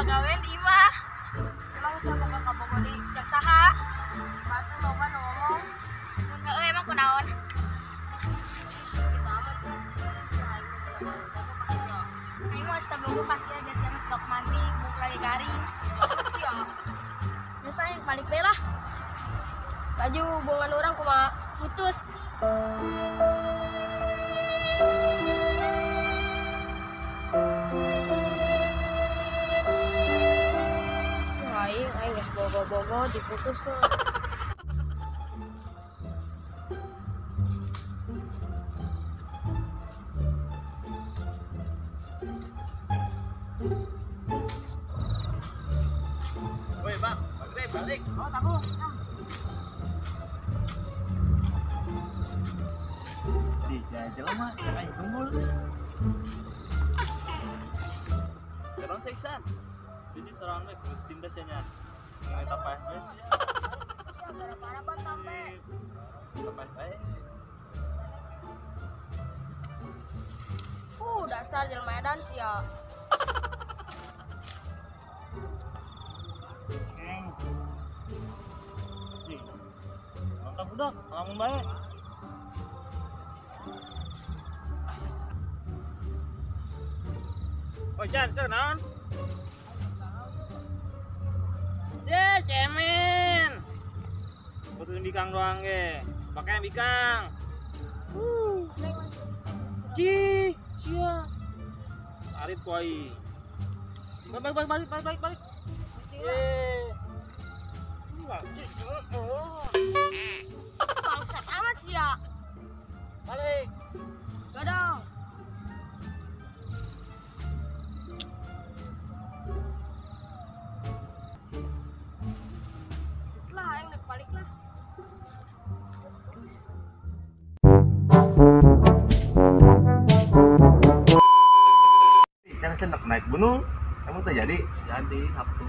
Pagawean di imah. Emang siapa boga kabogoh di jak saha? Batu loba nu ngomong. Heueuh emang kunaon? Kitu amat tuh. Aing mah geus teu bogoh ka sia sia mah teu mandi, buk lagi garing. Sia. Biasa aing balik bae lah. Baju hubungan orang kumaha? Putus. Aing geus bogo-bogo diputus tuh. Woi, Bang, balik balik. Oh, tahu. Di jelema aing kumpul. Sekarang seksan. Jadi seorang we cinta sia nya. Nggak paeh we sia. Gara-gara ban sampe. Paeh bae. Dasar jelema edan sia. Mantap budak, lamun bae. Oh, Jan, seur naon? Ye, cemen. Putusin bikang doang ge. Pakai bikang. Cih, sia. Arit ku aing. Balik balik balik balik balik. Ye. Bangsat amat sia. Balik. Gadang. Lah, aing nek balik lah. Jangan seneng naik gunung. Emang tuh jadi? Jadi Sabtu.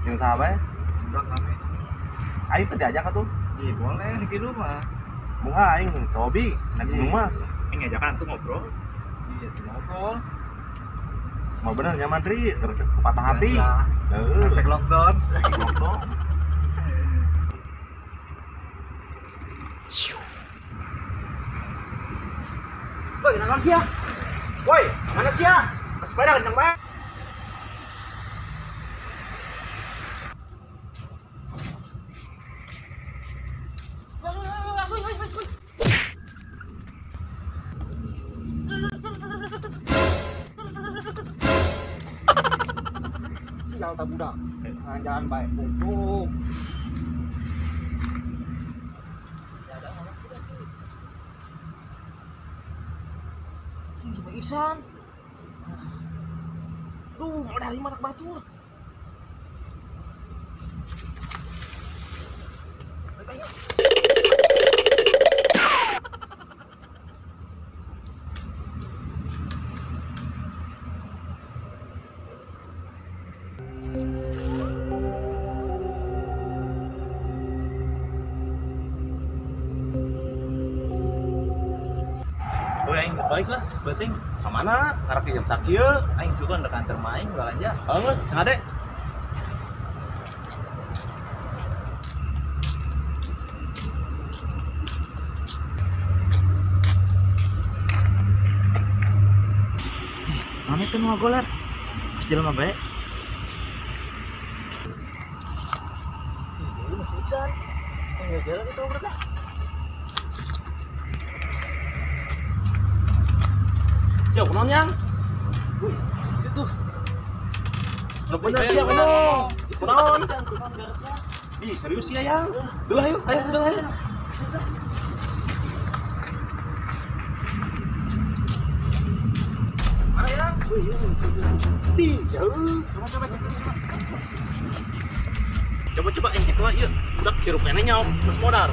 Yang saha bae? Budak rame sih. Aing teh diajak atuh. Iya, boleh di rumah. Bunga aing hobi naik gunung mah. Aing ngajakan tuh ngobrol. Iya, tuh ngobrol. Mau bener nyaman tri, terus patah hati. Heeh. Efek lockdown. Lockdown. Woi, kenapa sia? Woi, mana sia? Sepeda kenceng banget. Sial tak budak. Jalan baik. Goblok. Ih, Iksan. Duh, mau dari mana batur? Aing balik lah, sebeting. Kemana? Karena jam sakieu. Aing suka ndek kantor main belanja. Oh, geus, ngade. Mana teh nu goler? Pas jelema bae. Ih, masih Iksan. Enggak jalan itu berapa? Siap kunaon yang? Wih, itu tuh. Bener siap kunaon? Kunaon? Ih, serius ya yang? Udah ayo, ayo udah ayo. Mana yang? Wih, di jauh. Coba coba cek. Coba-coba yang cek lah, ieu. Budak hirup keneh nyaop, geus modar.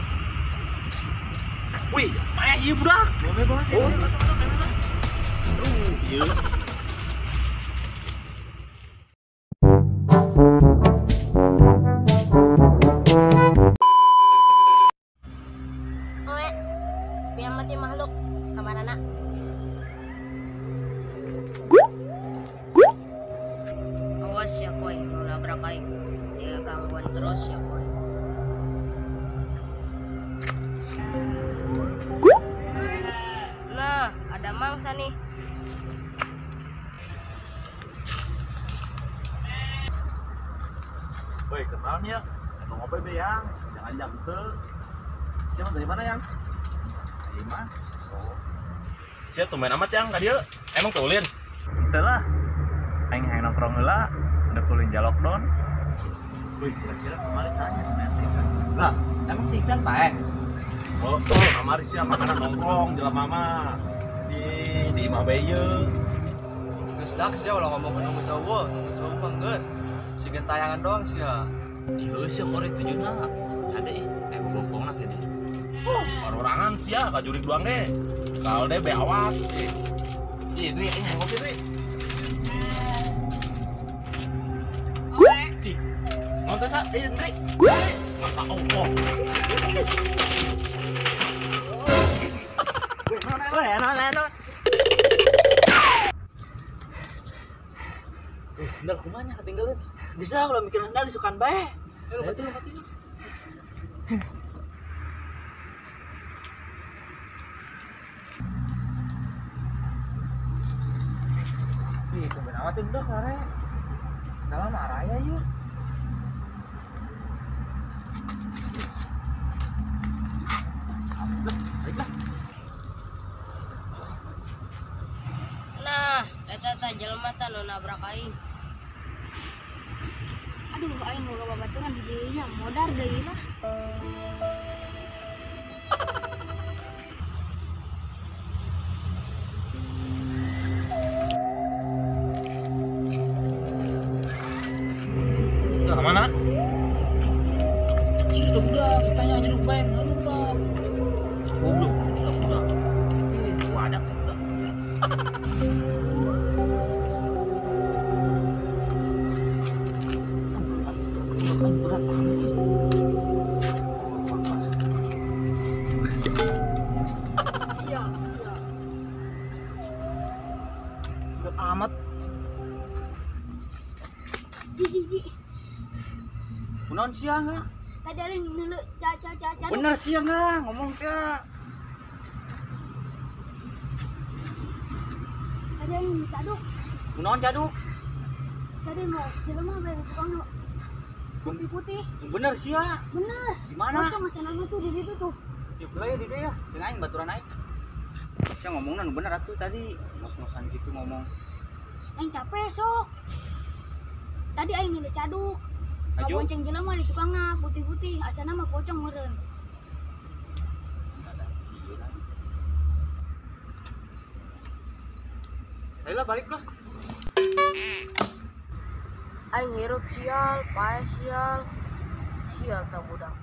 Wih, payah ieu budak. Boleh, boleh. Oh. Iya. Oe, sepi amat ya makhluk kamarana. Awas ya koi, aing. Dia gangguan terus ya boy. Nah, ada mangsa nih. Woi, kenal nih ya. Atau ngopi be yang, jangan jam teu. Siapa dari mana yang? Dari mana? Oh. Sia tumben amat yang ka dieu. Emang teu ulin? Teu lah. Aing hayang nongkrong heula, udah kulin jalok don. Wih, kira-kira kemarin saja main si Iksan. Lah, emang si Iksan pae? Oh, tuh kamari sia makanan nongkrong jelema mah. Di imah bae ieu. Geus dak sia ulah ngomong ke nunggu sawo, nunggu sawo mah geus. Siga tayangan doang sia. Dieu sia kore tujuna. Ada ih, bobongna teh. Oh, parorangan sia ka jurig doang ge. Kalau deh be awak. Ih, Dwi, aing ngopi, Dwi. Nonton sa, Dri. Masa opo. Weh, mana? Eh, sendal kumanya ketinggalan. Geus lah ulah mikir sendal disukan bae. Lompat dulu. Ih, tumben amat ya budak lare. Dalam araya yuk. Nah, eta teh jelema teh nu nabrak aing. Aduh, aing boga babaturan di dieu nya modar deui lah. Nah, mana? Itu udah kitanya aja lupa, lupa. Goblok, udah. Ih, wadah udah. Berat banget sih. Sial, sial. Berat amat. Ji. Kunaon sia enggak? Tadi ada yang ngeuleuh ca. Bener sia enggak ngomong teh. Tadi yang caduk. Kunaon caduk? Tadi mau jelema bae tukang nu putih-putih. Bener sia. Bener. Di mana? Pocong asanana tuh di situ tuh. Di belah ya di dieu ya. Jeung aing baturan aing. Sia ngomongna nu bener atuh tadi ngos-ngosan gitu ngomong. Aing capek sok. Tadi aing ngeuleuh caduk. Ngabonceng jelema di tukangna putih-putih, asana mah pocong meureun. Ayolah balik lah. Aing hirup sial, pae sial. Sial tah budak.